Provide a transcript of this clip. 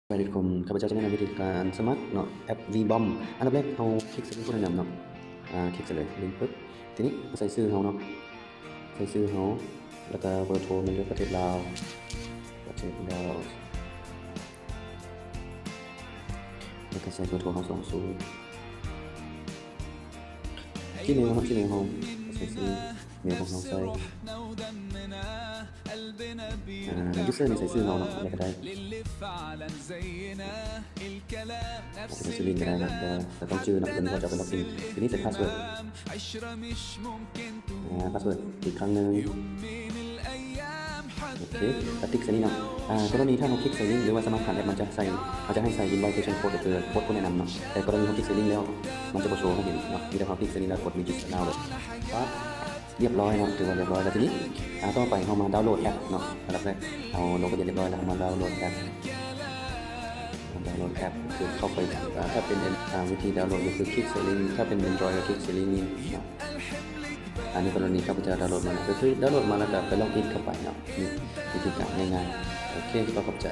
ສະບາຍດີທຸກຄົນ ຂ້າພະເຈົ້າຈະແນະນຳວິທີການສະໝັກເນາະ ແອັບ ວີບອມ. ອັນດັບແລກເຮົາຄລິກໃສ່ລິ້ງຜູ້ແນະນຳເນາະ ອາ ຄລິກໃສ່ເລີຍ ລິ້ງປຶບ ທີນີ້ໃສ່ຊື່ເຮົາເນາະ ໃສ່ຊື່ເຮົາ ແລ້ວກະເບີໂທ ແມ່ນຢູ່ປະເທດລາວ ປະເທດລາວ ແລ້ວກະໃສ່ເບີໂທເຮົາ ສອງສູນ ຈີເມວເຮົາ ຈີເມວເຮົາ ໃສ່ຊື່ເມວຂອງເຮົາໃສ່ ອາ ຢູເຊີນີ້ໃສ່ຊື່ເຮົາເນາະ ແລ້ວກະໄດ້ ອາດຈະເປັນຊື່ຫຼິ້ນກະໄດ້ເນາະ ແຕ່ວ່າກະຕ້ອງຈື່ເນາະ ຕົວນີ້ເຮົາຈະເອົາໄປລັອກອິນ. ທີນີ້ໃສ່ພາສເວີດ ອາ ພາສເວີດອີກຄັ້ງໜຶ່ງ ໂອເຄ ກະຕິກໃສ່ນີ້ເນາະ. ອາ ກໍລະນີຖ້າເຮົາຄລິກໃສ່ລິ້ງ ຫຼືວ່າສະໝັກຜ່ານແອັບ ມັນຈະໃສ່ ເຂົາຈະໃຫ້ໃສ່ອິນໄວເທຊັນໂຄດ ກໍຄືໂຄດຜູ້ແນະນຳເນາະ ແຕ່ກໍລະນີເຮົາຄລິກໃສ່ລິ້ງແລ້ວ ມັນຈະບໍ່ໂຊໃຫ້ເຫັນເນາະ ມີແຕ່ເຮົາຄລິກໃສ່ນີ້ແລ້ວກົດຣີຈິສເຕີດາວໂຫຼດ ປັບ ລຽບຮ້ອຍເນາະ ຖືວ່າລຽບຮ້ອຍແລ້ວ. ທີນີ້ ອາ ຕໍ່ໄປເຮົາມາດາວໂຫຼດແອັບເນາະ ອັນດັບແລກເຮົາລົງທະບຽນລຽບຮ້ອຍແລ້ວ ເຮົາມາດາວໂຫຼດແອັບ ມາດາວໂຫຼດແອັບ ຄືເຂົ້າໄປ ອາ ຖ້າເປັນ ອາ ວິທີດາວໂຫຼດກໍຄືຄລິກໃສ່ລິ້ງ ຖ້າເປັນແອນດຣອຍກໍຄລິກໃສ່ລິ້ງນີ້ເນາະ. ອັນນີ້ກໍລະນີຂ້າພະເຈົ້າດາວໂຫຼດມາແລ້ວ ກໍຄືດາວໂຫຼດມາແລ້ວກະໄປລັອກອິນເຂົ້າໄປເນາະ ນີ້ວິທີການງ່າຍໆ. ໂອເຄ ຂໍຂອບໃຈ.